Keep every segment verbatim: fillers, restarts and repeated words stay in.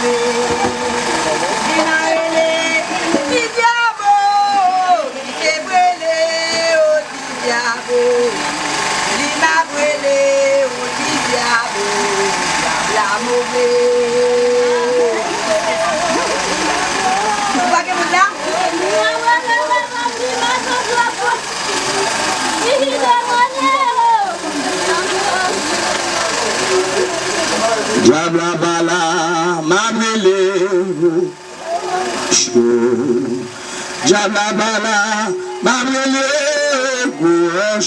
Li nan rele ti dyabo, li te rele o ti dyabo. Li nan rele o ti dyabo, dyab la move. Ou pa gen moun la? Dyab la pa la, m ap rele gwo cho. Dyab la pa la, m ap rele gwo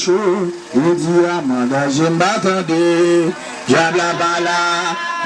cho. Jodi a m angaje m pa tande. Dyab la pa la,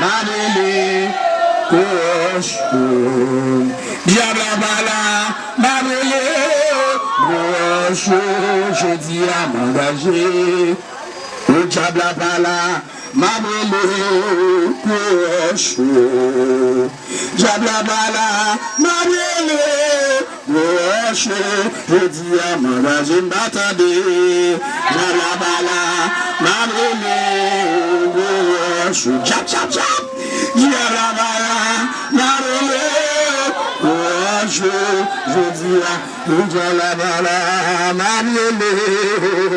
m ap rele gwo cho. Dyab la pa la, m ap rele gwo cho. Jodi a m angaje. O dyab la pa la, m ap rele gwo cho. Dyab la pa la, m ap rele gwo cho. Jodi a m angaje m pa tande. Dyab la pa la, m ap rele gwo cho. Dyab, dyab, dyab. Dyab la pa la, m ap rele gwo cho. Jodi a, dyab la pa la, m ap rele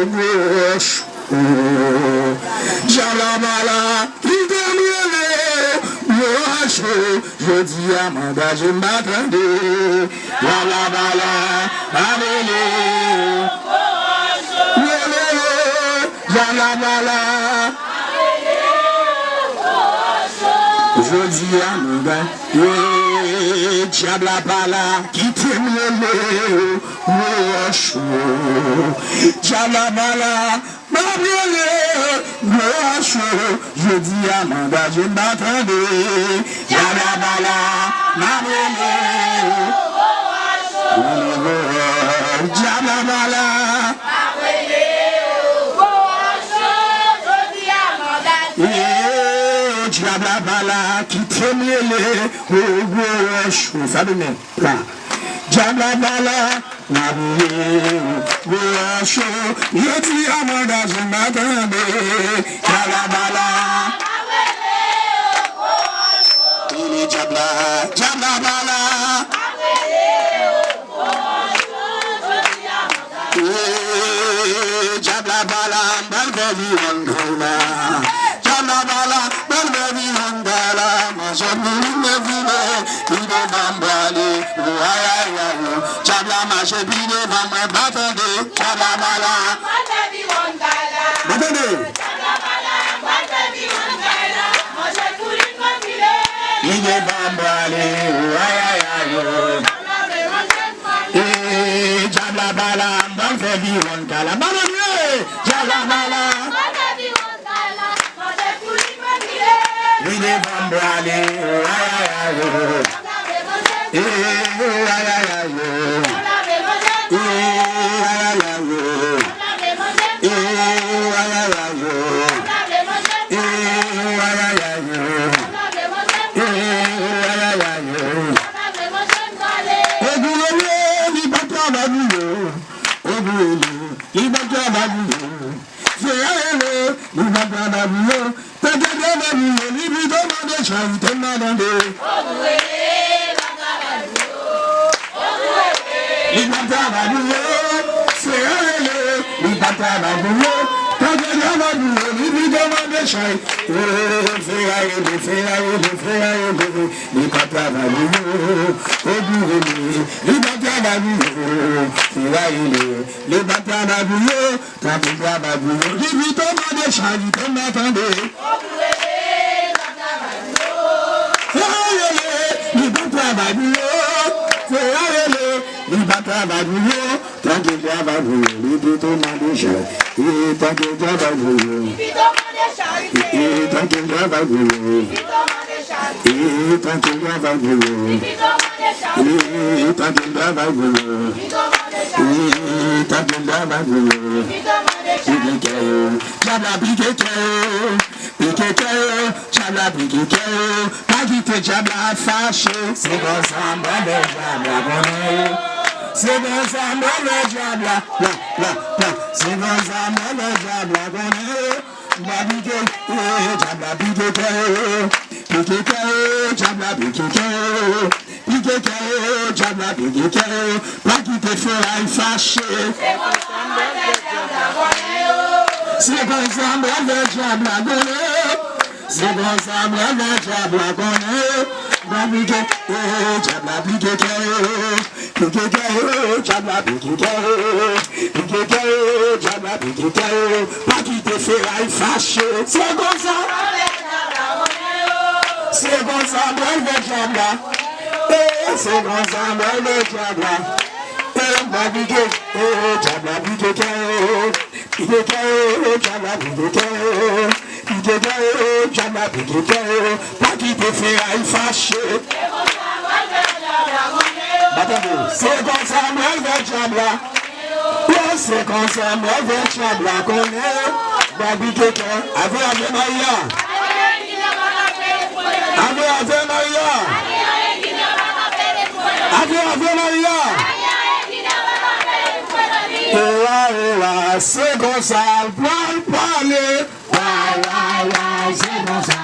gwo cho. Dyab la pa la, kite m rele gwo cho. Jodi a m angaje m pa tande. Dyab la pa la, m ap rele. Rele, dyab la pa la. Jodi a m angaje. Dyab la pa la, kite m rele gwo cho. Dyab la pa la, m ap rele gwo cho. Jodi a m angaje m pa tande. Dyab la pa la, m ap rele. Dyab la pa la. Eh, dyab la pa la, kite m rele gwo cho. Sa demen. La. Dyab la pa la, m ap rele gwo cho. Jodi a m angaje m pa tande. Dyab la pa la. Rele dyab la, dyab la pa la. Eh, dyab la pa la, m pral fè viwòn kay la. Dyab la pa la, m pral fè viwòn kay la. Mache pou li me vile, pi devan m prale. Oh, ay, ay, ay, oh. Dyab la mache pi devan mwen, pa tande. Dyab la pa la. Pa tande. Li devan m prale. Oh, ay, ay, ay, oh. Eh, dyab la pa la, m pral fè viwòn kay la. Ba mwen, eh, dyab la pa la. Li devan m prale, oh, ay, ay, ay, oh. Eh, oh, ay, ay, ay, oh. Eh, ay, ay, ay, oh. Eh, oh, ay, ay, ay, oh. Eh, oh, ay, ay, ay, oh. Eh, oh, ay, ay, ay, oh. Ogou rele, li pa travay pou yo. Ogou rele, li pa travay pou yo. Fè a rele, li pa travay pou yo. Tanke travay pou yo, li pito mande charite m pa tande. Li pa travay pou yo, fè a rele, li pa travay pou yo. Tanke travay pou yo, li pito mande charite. Fè a rele, fè a rele, fè a rele, li pa travay pou yo. Ogou rele, li pa travay pou yo, fè a rele, li pa travay pou yo. Tanke travay pou yo, li pito mande charite m pa tande. Fè a rele, li pa travay pou yo. Fè a rele, li pa travay pou yo. Tanke travay pou yo, li pito mande charite. E tanke travay pou yo. E tanke travay pou yo. E tanke travay pou yo. E tanke travay pou yo. E tanke travay pou yo. Pike kè yo. Dyab la pike kè yo. Pike kè yo. Dyab la pike kè yo. Pa kite dyab la fache. Se konsa m pral fè dyab la konnen yo. Se konsa m pral fè dyab la. Pla, pla, pla. Se konsa m pral fè dyab la konnen yo. Dyab la pike, eh, dyab la pike kè yo. Pike kè yo, dyab la pike kè yo. Pike kè yo, dyab la pike kè yo. Pa kite feray fache. Se konsa mwen fè dyab la konnen. Se konsa mwen fè dyab la konnen. Mwen pike, eh, dyab la pike kè yo. Pike kè yo, dyab la pike kè yo. Pike kè yo, dyab la pike kè yo. Pa kite feray fache. Se konsa. Se konsa mwen fè dyab la. Eh, se konsa mwen fè dyab la. Eh, mwen pike, eh, dyab la pike kè yo. Pike kè yo, dyab la pike kè yo. Pike kè yo, dyab la pike kè yo. Pa kite feray fache. Mwen tande. Se konsa mwen fè dyab la. Yo, se konsa mwen fè dyab la konnen. Mwen pike kè. Ave, Ave Maria. Ave, Ave Maria. Ave, Ave Maria. Ewa, ewa, se konsa l pral pale. Way, way, way, se konsa.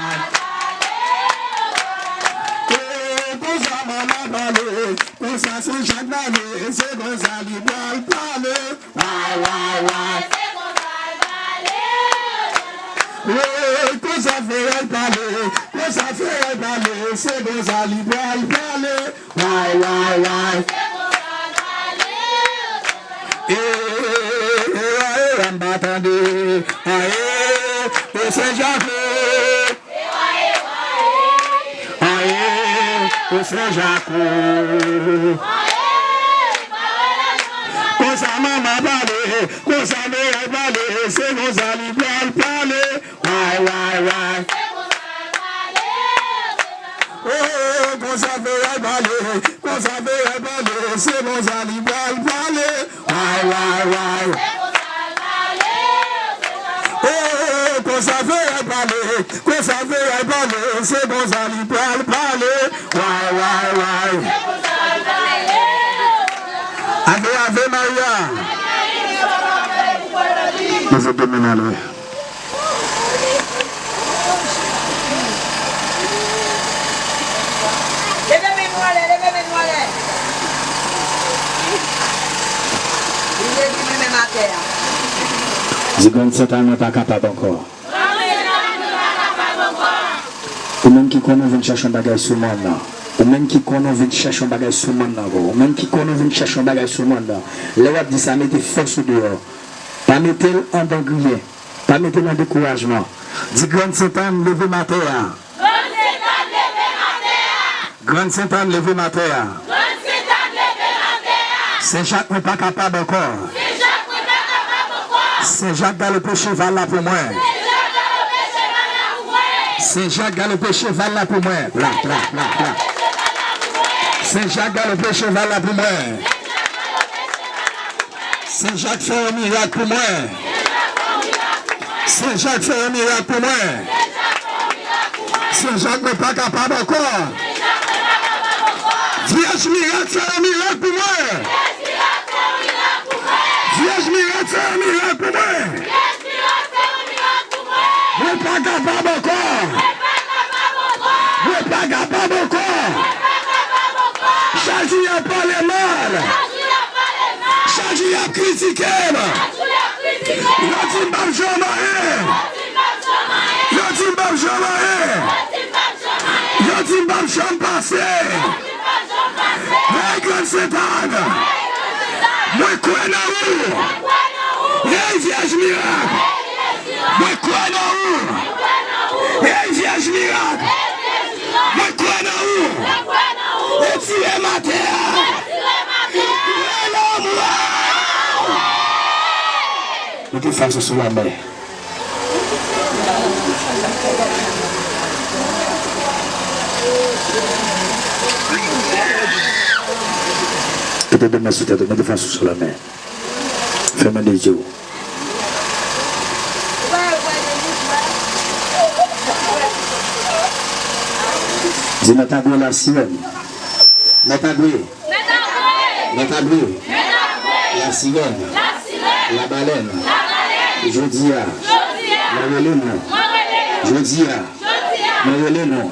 E konsa manman pale, konsa Sen Jak pale, se konsa li pral pale. Way, way, way. E konsa feray pale, konsa feray pale, se konsa li pral pale. Way, way, way. E, e, e, e, m pa tande. Aye, e Sen Jak. Aye, e Sen Jak. Konsa manman pale, konsa mèyè pale, se konsa li pral pale. Way, way, way. Oh, konsa feray pale, konsa feray pale, se konsa li pral pale. Way, way, way. Oh, konsa feray pale, konsa feray pale, se konsa li pral pale. Way, way, way. Ave, Ave Maria. Leve de men ale. Leve men nou anlè, leve men nou anlè. Li leve men menm atè a. Di Grann Sentàn mwen pa kapab ankò. Ou menm ki konnen w vin chèche yon bagay sou mòn nan. Ou menm ki konnen w vin chèche yon bagay sou mòn nan, bro. Ou menm ki konnen w vin chèche yon bagay sou mòn nan. Lè w ap di sa, mete fòs ou deyò. Pa mete l anndan griyen. Pa mete nan dekourajman. Di Grann Sentàn leve m atè a. Grann Sentàn leve m atè a. Grann Sentàn leve m atè a. Grann Sentàn leve m atè a. Sen Jak mwen pa kapab ankò. Sen Jak mwen pa kapab ankò. Sen Jak galope cheval la pou mwen. Sen Jak galope cheval la pou mwen. Sen Jak galope cheval la pou mwen. Pla, pla, pla, pla. Sen Jak galope cheval la pou mwen. Sen Jak fè yon mirak pou mwen. Sen Jak fè yon mirak pou mwen. Sen Jak mwen pa kapab ankò. Vyèj mirak fè yon mirak pou mwen. Vyèj mirak fè yon mirak pou mwen. Mwen pa kapab ankò. Mwen pa kapab ankò. Chaji ap pale mal. Chaji ap kritike m. Yo di m p ap janm anyen. Yo di m p ap janm anyen. Yo di m p ap janm pase. Hey, Grann Sentàn. Mwen kwè nan ou. Hey, Vyèj mirak. Mwen kwè nan ou. Hey, Vyèj mirak. Mwen kwè nan ou. Retire m atè a. Rele m, waw. Mete fas ou sou lanmè. Mete de men sou tèt ou, mete fas ou sou lanmè. Fèmen de je w. Di mèt Agwe lasirèn. Mèt Agwe. Mèt Agwe. Lasirèn. Labalèn. Jodi a. Mwen rele nou. Jodi a. Mwen rele nou.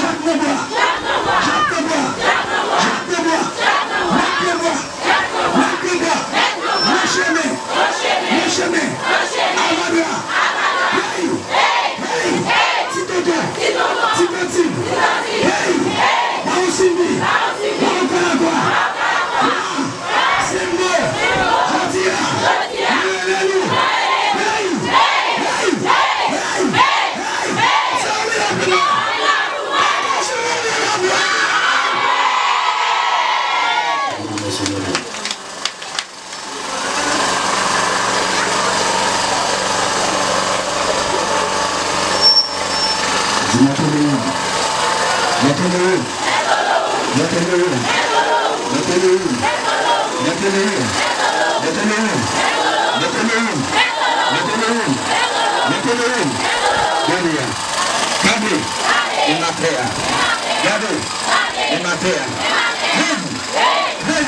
Jak nan bwa. Jak nan bwa. Jak nan bwa. Mèt nan bwa. Mèt nan bwa. Mèt nan bwa. Nan chemen. Nan chemen. Avadra. Hey! Hey! Ti tonton. Ti tantin. Hey! Mawosimbi. Mawokalakwa. Senbo, jodi a, nou rele nou. Hey! Hey! Hey! Hey! Sa w vin ap la? Angaje w nan lavwa! Di mwen tande wi. Mwen tande wi. Mwen tande wi. Mwen tande wi. Mwen tande wi. Mwen tande wi. Mwen tande wi. Mwen tande wi. Mwen tande wi. Gade a. Gade. E nan tè a. Gade. E nan tè a. Hey! Hey! Hey!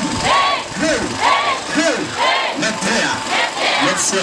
Hey! Hey! Mèt tè a. Mèt syèl la.